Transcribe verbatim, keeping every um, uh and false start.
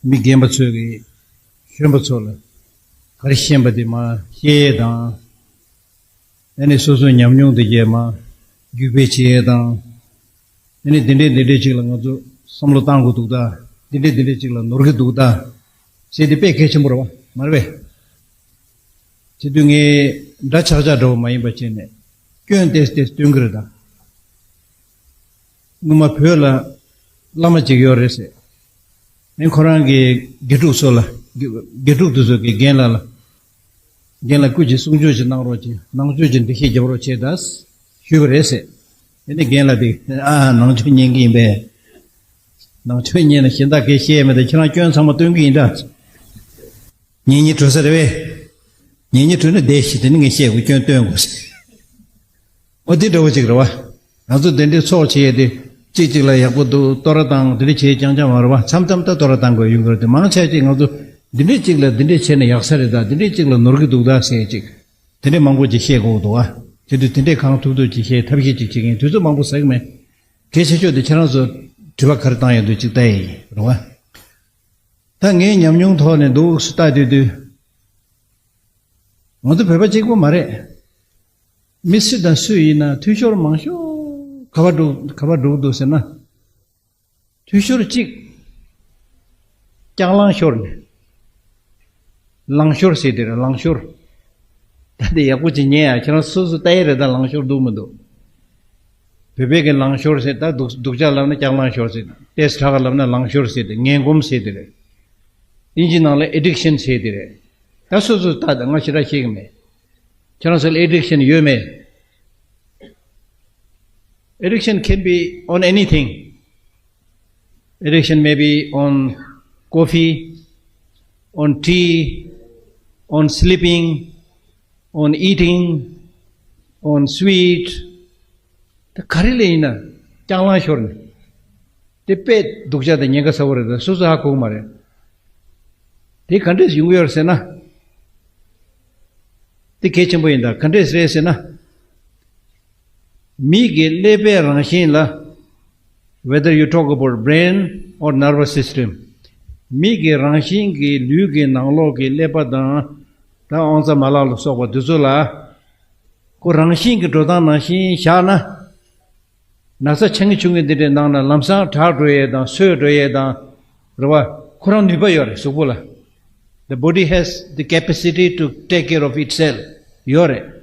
མི་རྒན་པ་ཚོས་ཀྱིས་གཞོན་པ་ཚོ་ལ་ག་རེ་ཤེས་པ་དེ་མར་བཤད་ཡས་དང་། ཨ་ནི་སོ་སོའི་ཉམས་མྱོང་དེ་གས་མར་བརྒྱུད་སྤེལ་བྱེད་ཡས་དང་། ཨ་ནི་འདི་འདྲས་འདི་འདྲས་ཅིག་ལ་ང་ཚོ་བསམ་བློ་བཏང་དགོས་འདུག་ད། འདི་འདྲས་འདི་འདྲས་ཅིག་ལ་ནོར་གྱི་འདུག་ད། ཟེར་དེ་དཔེ་གལ་ཆེན་པོ་རེད་བ། མ་རེད་པས། བྱེད་དུས་ངས་འདྲ་ཆགས་ཆགས་འདྲ་བོ་མ་ཡིན་པ་བྱས་ནས་སྐྱོན་ཏོག་ཙམ་སྟོན་གྱི་རེད་ད། སྔོན་མ་བོད་ལ་བླ་མ་ཅིག་ཡོད་རེད་ཟེར། ཨེ་ཁོ་རང་གི་དགེ་ཕྲུག་ཚོ་ལ། དགེ་ཕྲུག་དེ་ཚོ་གིས་རྒན་ལགས་ལ། རྒན་ལགས་སྐུ་མཁྱེན་གསུང་ཆོས་ཅིག་གནང་རོགས་གྱིས། ནང་ཆོས་ཀྱི་འགྲེལ་བཤད་རྒྱབ་རོགས་བྱེད་ད་ཞུས་པ་རེད་ཟེར། དེ་ནས་རྒན་ལགས་དེ་ཨ་ནང་ཆོས་ཉན་གྱི་ཡིན་པས། ནང་ཆོས་ཉན་ན་གཞན་དག་གིས་བཤད་མེད་དེ་ཁྱེད་རང་སྐྱོན་ཚང་མ་སྟོན་གྱི་ཡིན་ད། ཉན་སྙིང་བྲོ་ས་རེད་པས། ཉན་སྙིང་བྲོ་ན་བསྡད་ཤིག་དེ་ནི་ངས་བཤད་དགོས། སྐྱོན་སྟོན་དགོས་ཟེར། འོ་དེ་འདྲ་བོ་ཅིག་རེད་བ། ང་ཚོ་དེ་འདྲའི་ཚོགས་བྱེད་ཡས་དེ་གཅིག་གཅིག་ལ་ཡག་པོ་འདུག་བསྟོད་ར་བཏང་དེ་འདྲ་བྱེད་རྐྱང་རྐྱང་མ་རེད་བ། མཚམས་མཚམས་ད་བསྟོད་ར་བཏང་དགོས་ཡོང་གི་རེད་དེ། མང་ཆེ་ཅིག་ང་ཚོ་འདི་འདྲའི་གཅིག་ལ་འདི་འདྲས་བྱས་ན་ཡག་ས་རེད་ད། འདི་འདྲའི་གཅིག་ལ་ནོར་གྱི་འདུག་ད་ཟེར་ཅིག་དེ་འདྲས་མང་པོ་ཅིག་བཤད་དགོས་འདུག་བ། དེ་དུས་དེ་འདྲས་གང་ཐུབ་ཐུབ་ཅིག་བཤད་ཐབས་ཤེས་ཅིག་བྱེད་མཁན་དུས་ཚོད་མང་པོ་ཟ་གི་མེད། གལ་ཆེ་ཤོས་དེ་ཁྱེད་རང་ཚོ་དྲི་བ་ག་རེ་བཏང་ཡོད་འདུག་ཅིག་ལྟ་ཡས་ཡིན་རེད་བ། ད་ངའི་ཉམས་མྱོང་ཐོག་ནས་འདུག་སེ་ལྟ་དུས་དུས། ང་ཚོ་བོད་པ་གཅིག་པོ་མ་རེད། མི་སུ་དང་སུ་ཡིན་ན་འཐུས་ཤོར་མང་ཤོས་ག་པར་འགྲོ་ག་པར་འགྲོ་གི་འདུག་ཟེར་ན། འཐུས་ཤོར་གཅིག་ལྕགས་ལང་ཤོར་ནས། ལང་ཤོར་ཟེར་དེ་རེད། ལང་ཤོར། ད་དེ་ཡག་པོ་ཅིག་ཉན་ཡ། ཁྱེད་རང་སོ་སོ་ལྟ་ཡས་རེད་ད། ལང་ཤོར་འདུག་མི་འདུག་བོད་པའི་གི་ལང་ཤོར་ཟེར་ད། སྡུག་སྡུག་ཅག་ལབ་ན་ལྕགས་ལང་ཤོར་ཟེར། ཏོག་ཙམ་དྲག་ག་ལབ་ན་ལང་ཤོར་ཟེར་དེ། ངན་གོམས་ཟེར་དེ་རེད། ཨིན་ཇི་ནང་ལ་ཨེ་ཌིག་ཤན་ཟེར་དེ་རེད། ད་སོ་སོ་ལྟ་ད། ང་ཞེ་དྲག་ཤེས་གི་མེད། ཁྱེད་རང་ཚོ་ལ་ཨེ་ཌིག་ཤན་ཡོད་མེད། Addiction can be on anything. Addiction may be on coffee, on tea, on sleeping, on eating, on sweet. ད་ག་རེ་ལ་ཡིན་ན་ལྕགས་ལང་ཤོར་ནས། དེ་དཔེ་སྡུག་ཅག་དང་ཉེན་ཁ་ཚ་བོ་རེད་ད། སོ་སོ་ཧ་གོ་གི་མ་རེད། དེ་ག་འདྲས་ཡོང་གི་ཡོད་རེད་ཟེར་ན། དེ་གལ་ཆེན་པོ་ཡིན་ད། ག་འདྲས་རེད་ཟེར་ན། མི་གི་ཀླད་པའི་རང་བཞིན་ལ། Whether you talk about brain or nervous system, མི་གི་རང་བཞིན་གྱི་ལུས་ཀྱི་ནང་ལོགས་ཀྱི་ཀླད་པ་དང་། ད་དབང་རྩ་མ་ལག་ལ་སོགས་པ་འདི་ཚོ་ལ། ཁོ་རང་བཞིན་གྱི་འགྲོ་སྟངས་ནང་བཞིན་བཞག་ན། ན་ཚ་ཆེ་ངེ་ཆུང་ངེ་འདི་འདྲའི་ནང་ན་ལམ་སང་དྲག་འགྲོ་ཡས་དང་སོས་འགྲོ་ཡས་དང་། རེད་བ། ཁོ་རང་ནུས་པ་ཡོད་རེད་གཟུགས་པོ་ལ། The body has the capacity to take care of itself. ཡོད་རེད།